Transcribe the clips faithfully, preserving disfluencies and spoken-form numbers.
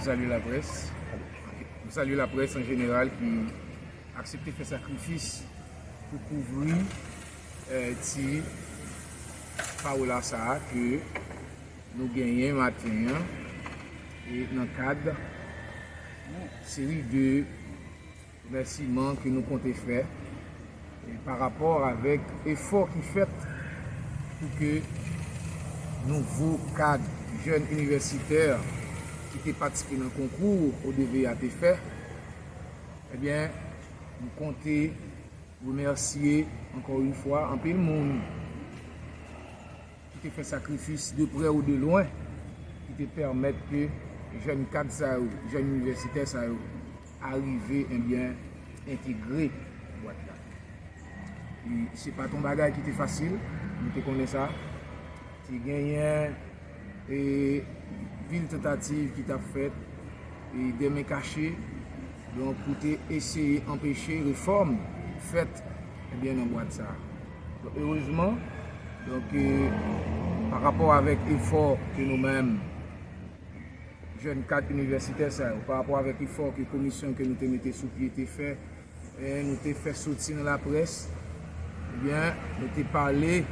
Salye laprès. M salye laprès an jeneral ki aksepte fè sakrifis pou kouvri, eh, ti pawola sa a ke nou genyen maten an, e nan kad yon seri de remèsiman ke nou konte fè, e pa rapò avèk efò ki fèt pou ke nouvo kad jèn inivèsitè ki te patisipe nan konkou O D V A te fè, ebyen, nou konte remèsye ankò yon fwa anpil moun ki te fè sakrifis de prè ou de lwen, ki te pèmèt ke jèn kad sa yo, jèn inivèsitè sa yo, arive, ebyen, entegre bwat la. E se pa t yon bagay ki te fasil, nou te konnen sa. Te genyen, e, pil tantativ ki t ap fèt, e, de men kache, donk, pou te eseye anpeche refòm fèt, ebyen, nan bwat sa a. Donk, erezman, donk, e, pa rapò avèk efò ke nou menm, jèn kad inivèsitè sa yo, pa rapò avèk efò ke komisyon ke nou te mete sou pye te fè, e nou te fè soti nan laprès, ebyen, nou te pale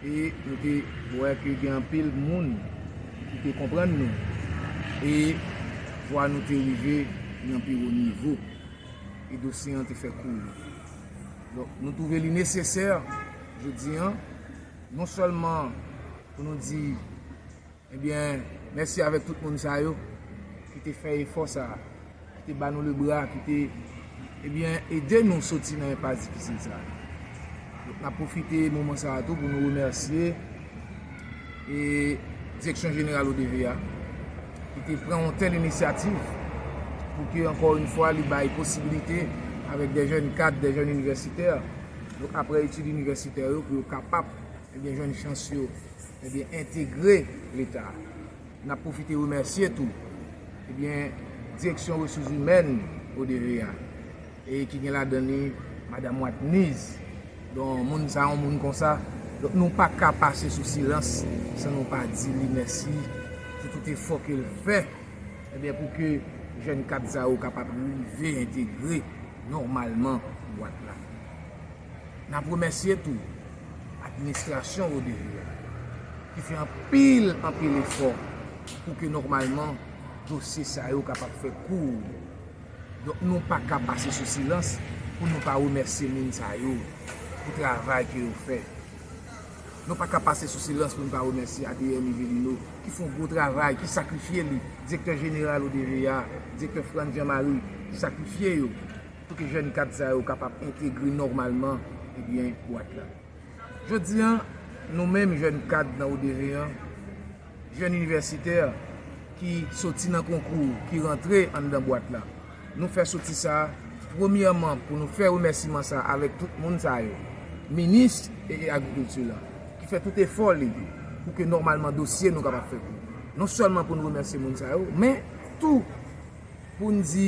e nou te wè ke gen anpil moun ki te konprann nou. E vwa nou te rive nan pi wo nivo. E dosye an te fè kouri. Donk, nou twouve li nesesè, jodi an, non sèlman pou nou di, ebyen, mèsi avèk tout moun sa yo ki te fè efò sa a, ki te ba nou lebra, ki te, ebyen, ede nou soti nan enpas difisil sa a. Donk, n ap pwofite moman sa a tou pou nou remèsye, e, Direksyon Jeneral O D V A, ki te pran yon tèl inisyativ pou ke, ankò yon fwa, li bay posibilite avèk de jèn kad, de jèn inivèsitè, donk, apre etid inivèsitè yo, pou yo kapab, ebyen, jwenn chans yo, ebyen, entegre Leta. N ap pwofite remèsye tou, ebyen, Direksyon Resous Imèn O D V A, e ki gen ladan li Madanm Watniz. Donk, moun sa, yon moun konsa, donk, nou pa ka pase sou silans san nou pa di li mèsi pou tout efò ke l fè, ebyen, pou ke jèn kad sa yo kapab rive entegre nòmalman bwat la. N ap remèsye tou administrasyon O D V A ki fè anpil, anpil efò pou ke nòmalman dosye sa yo kapab fè kouri. Donk, nou pa ka pase sou silans pou nou pa remèsye moun sa yo pou travay ke yo fè. Nou pa ka pase sou silans pou nou pa remèsye Adrien Nivelino, ki fè yon gwo travay, ki sakrifye li, direktè jeneral O D V A, direktè Frantz Jean Marie, ki sakrifye yo pou ke jèn kad sa yo kapab entegre nòmalman, ebyen, bwat la. Jodi an, nou menm jèn kad nan O D V an, jèn inivèsitè ki soti nan konkou, ki rantre anndan bwat la, nou fè soti sa a, premyèman, pou nou fè remèsiman sa a avèk tout moun sa yo, minis e, e agrikilti la, ki fè tout efò li pou ke nòmalman dosye nou kapab fè kouri. Non sèlman pou nou remèsye moun sa yo, men tou pou n di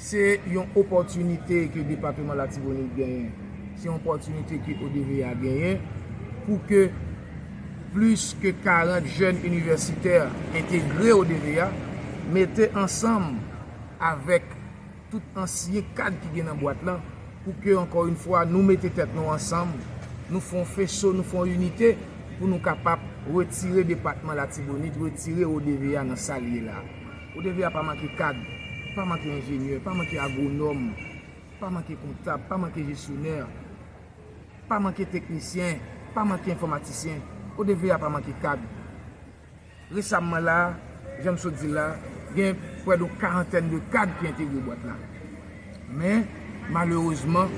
se yon opòtinite ke depatman Latibonit genyen, se yon opòtinite ke O D V A genyen pou ke plis ke karant jèn inivèsitè entegre O D V A, mete ansanm avèk tout ansyen kad ki gen nan bwat lan, pou ke, ankò yon fwa, nou mete tèt nou ansanm, nou fè yon feso, nou fè yon inite, pou nou kapab retire depatman Latibonit, retire O D V A nan sa l ye la. O D V A pa manke kad, pa manke enjenyè, pa manke agwonòm, pa manke kontab, pa manke jesyonè, pa manke teknisyen, pa manke enfòmatisyen. O D V A pa manke kad. Resamman la, jan m sot di la, gen prè de karantèn de kad ki entegre bwat la. Men, malerezman,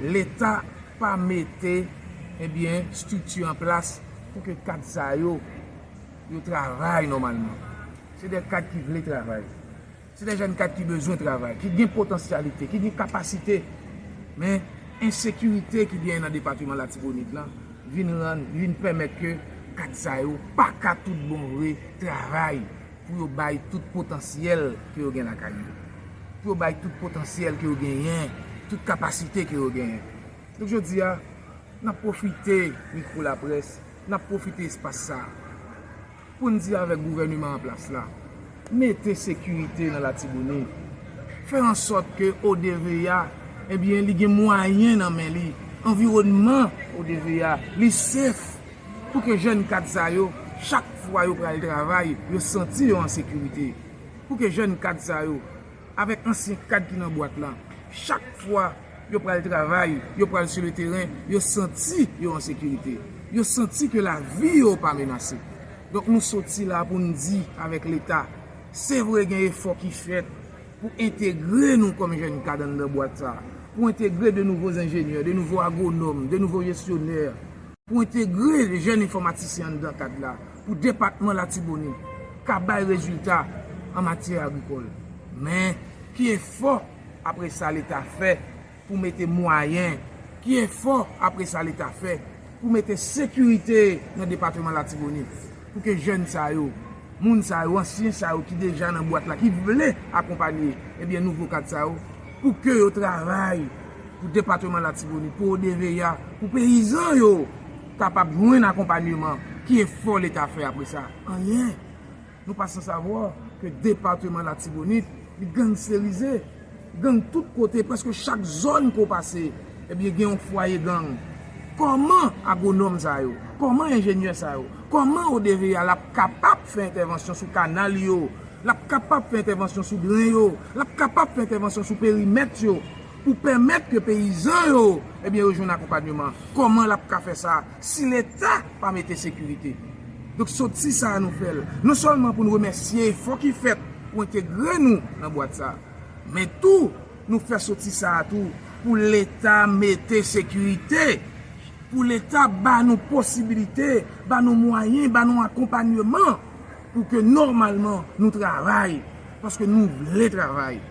Leta pa mete, ebyen, estrikti an plas pou ke kad sa yo, yo travay nòmalman. Se de kad ki vle travay. Se de jèn kad ki bezwen travay, ki gen potansyalite, ki gen kapasite. Men, ensekirite ki genyen nan depatman Latibonit lan vin rann, vin pèmèt ke kad sa yo pa ka tout bon vre travay pou yo bay tout potansyèl ke yo gen lakay yo, pou yo bay tout potansyèl ke yo genyen, tout kapasite ke yo genyen. Donk, jodi a, n ap pwofite mikwo laprès, n ap pwofite espas sa a Pou n di avèk gouvèneman an plas la, mete sekirite nan Latibonit. Fè an sòt ke O D V A, ebyen, li gen mwayen nan men li, anviwònman O D V A, li sef, pou ke jèn kad sa yo, chak fwa yo pral travay, yo santi yo an sekirite. Pou ke jèn kad sa yo, avèk ansyen kad ki nan bwat la, chak fwa yo pral travay, yo pral sou le teren, yo santi yo an sekirite. Yo santi ke lavi yo pa menase. Donk, nou soti la pou n di avèk Leta, se vre, gen efò ki fèt pou entegre nou kòm jèn kad anndan bwat sa a, pou entegre de nouvo enjenyè, de nouvo agwonòm, de nouvo jesyonè, pou entegre jèn enfòmatisyen anndan kad la, pou depatman Latibonit ka bay rezilta an matyè agrikòl. Men, ki efò apre sa Leta fè pou mete mwayen? Ki efò apre sa Leta fè pou mete sekirite nan depatman Latibonit, pou ke jèn sa yo, moun sa yo, ansyen sa yo ki deja nan bwat la, ki vle akonpanye, ebyen, nouvo kad sa yo, pou ke yo travay pou depatman Latibonit, pou O D V A, pou peyizan yo kapab jwenn akonpanyeman? Ki efò Leta fè apre sa? Anyen. Nou pa san savwa ke depatman Latibonit, li gangsterize. Gang tout kote, prèske chak zòn ke w pase, ebyen, gen yon fwaye gang. Kòman agwonòm sa yo, kòman enjenyè sa yo, kòman O D V A l ap kapab fè entèvansyon sou kanal yo, l ap kapab fè entèvansyon sou dren yo, l ap kapab fè entèvansyon sou perimèt yo, pou pèmèt ke peyizan yo, ebyen, yo jwenn akonpanyeman? Kòman l ap ka fè sa si Leta pa mete sekirite? Donk, soti sa a nou fè l, non sèlman pou n remèsye efò ki fèt pou entegre nou nan bwat sa a, men tou, nou fè soti sa a tou pou Leta mete sekirite, pou Leta ba nou posibilite, ba nou mwayen, ba nou akonpanyeman, pou ke nòmalman nou travay, paske nou vle travay.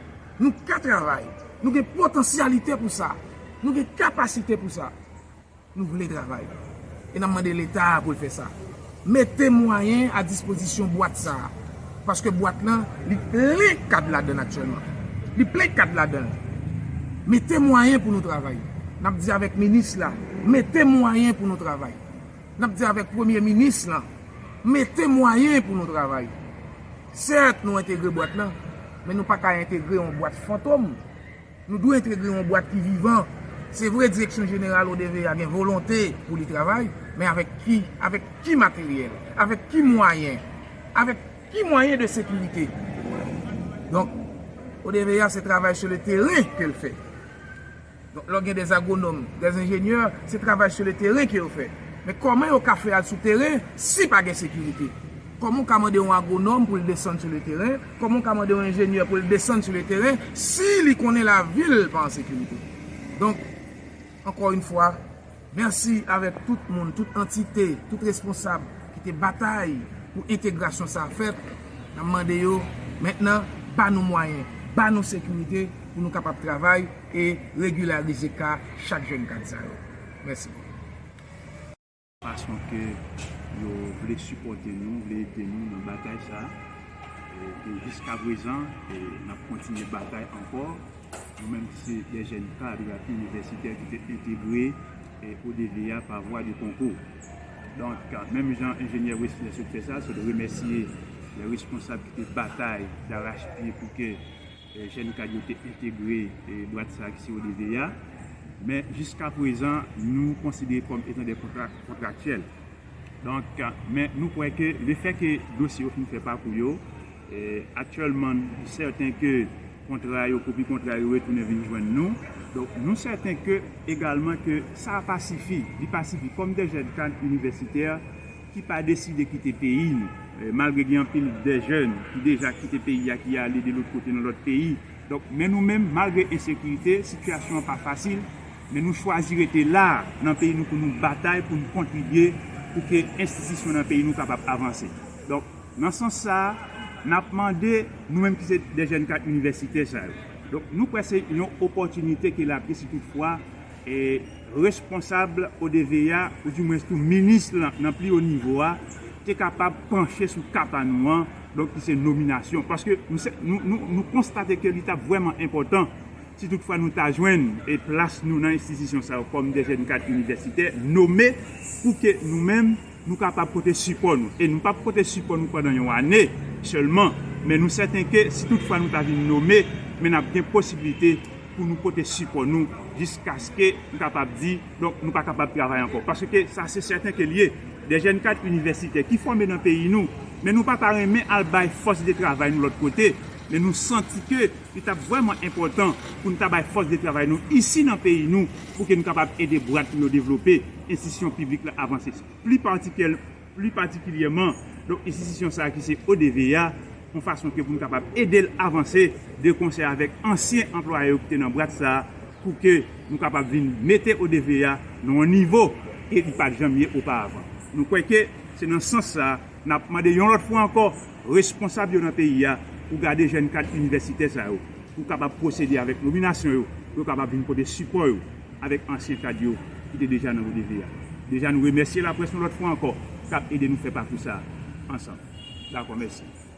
Nou ka travay. Nou gen potansyalite pou sa. Nou gen kapasite pou sa. Nou vle travay. E n ap mande Leta a pou l fè sa. Mete mwayen a dispozisyon bwat sa a. Paske bwat lan, li plen kad ladan l aktyèlman. Li plen kad ladan l. Mete mwayen pou nou travay. N ap di avèk minis la, mete mwayen pou nou travay. N ap di avèk premye minis lan, mete mwayen pou nou travay. Sèt, nou entegre bwat lan, men nou pa ka entegre yon bwat fantom. Nou dwe entegre yon bwat ki vivan. Se vre, Direksyon Jeneral O D V A gen volonte pou li travay, men avèk ki, avèk ki materyèl, avèk ki mwayen, avèk ki mwayen de sekirite? Donk, O D V A, se travay sou le teren ke l fè. Donk, lè w gen dè agwonòm, dè enjenyè, se travay sou le teren ke yo fè. Men kòman yo ka fè al sou teren si pa gen sekirite? Kòman w ka mande yon agwonòm pou l desann sou le teren? Kòman w ka mande yon enjenyè pou l desann sou le teren si li konnen lavil pa an sekirite? Donk, ankò yon fwa, mèsi avèk tout moun, tout antite, tout responsab ki te batay pou entegrasyon sa a fèt. N ap mande yo, mentnan, ba nou mwayen, ba nou sekirite pou nou kapab travay e regilarize ka chak jèn kad sa yo. Mèsi. Fason ke yo vle sipòte nou, vle ede nou nan batay sa a. E, e jiskaprezan, e, n ap kontinye batay ankò. Nou menm ki se de jèn kad inivèsitè ki te entegre, e, O D V A pa vwa de konkou. Donk, menm jan enjenyè Wesley sot fè sa, sot remèsye lè responsab ki te batay darachpye pou ke e, jèn kad yo te entegre, e, bwat sa a ki se O D V A. Men jiskaprezan, nou konsidere kòm etan de kontra-, kontraktyèl. Donk, men nou kwè ke lefètke dosye yo fin fè pakou yo, e, aktyèlman, nou sèten ke kontra yo, kopi kontra yo retounen vin jwenn nou. Donk, nou sèten ke egalman ke sa pa sifi, li pa sifi. Kòm de jèn kad inivèsitè, ki pa deside kite peyi nou. E, malgre gen anpil de jèn ki deja kite peyi a, ki ale de lòt kote nan lòt peyi. Donk, men nou menm, malgre ensekirite, sitiyasyon an pa fasil, men nou chwazi rete la a, nan peyi nou, pou nou batay, pou nou kontribye, pou ke enstitisyon nan peyi nou kapab avanse. Donk, nan sans sa a, n ap mande, nou menm ki se de jèn kad inivèsitè sa yo. Donk, nou kwè se yon opòtinite ke l ap ye si toutfwa e, responsab O D V A, oudimwens tou minis lan nan pli wo nivo a, te kapab panche sou ka pa nou an, donk ki se nominasyon. Paske nou, se, nou, nou, nou konstate ke li t ap vrèman enpòtan si toutfwa nou ta jwenn, e, plas nou nan enstitisyon sa yo kòm de jèn kad inivèsitè nome pou ke nou menm, nou kapab pote sipò nou. E nou p ap pote sipò nou pandan yon ane sèlman, men nou sèten ke si toutfwa nou ta vin nome, men n ap gen posiblite pou nou pote sipò nou jiskaske nou kapab di, donk, nou pa kapab travay ankò. Paske sa se sèten ke l ye. De jèn kad inivèsitè ki fòme nan peyi nou, men nou pa ta renmen al bay fòs de travay nou lòt kote, men nou santi ke li t ap vrèman enpòtan pou nou ta bay fòs de travay nou isi nan peyi nou, pou ke nou kapab ede bwat nou yo devlope, enstitisyon piblik la avanse. Pli patikyèl-, pli patikilyèman, donk, enstitisyon sa a ki se O D V A, yon fason ke pou nou kapab ede l avanse de konsè avèk ansyen anplwaye yo ki te nan bwat sa a, pou ke nou kapab vin mete O D V A nan yon nivo ke li pa t janm ye oparavan. Nou kwè ke se nan sans sa a, n ap mande yon lòt fwa ankò responsab yo nan peyi a pou gade jèn kad inivèsitè sa yo, pou kapab pwosede avèk nominasyon yo, pou yo kapab vin pote sipò yo avèk ansyen kad yo ki te deja nan O D V A. Deja, nou remèsye laprès yon lòt fwa ankò k ap ede nou fè pakou sa a ansanm. Dakò, mèsi.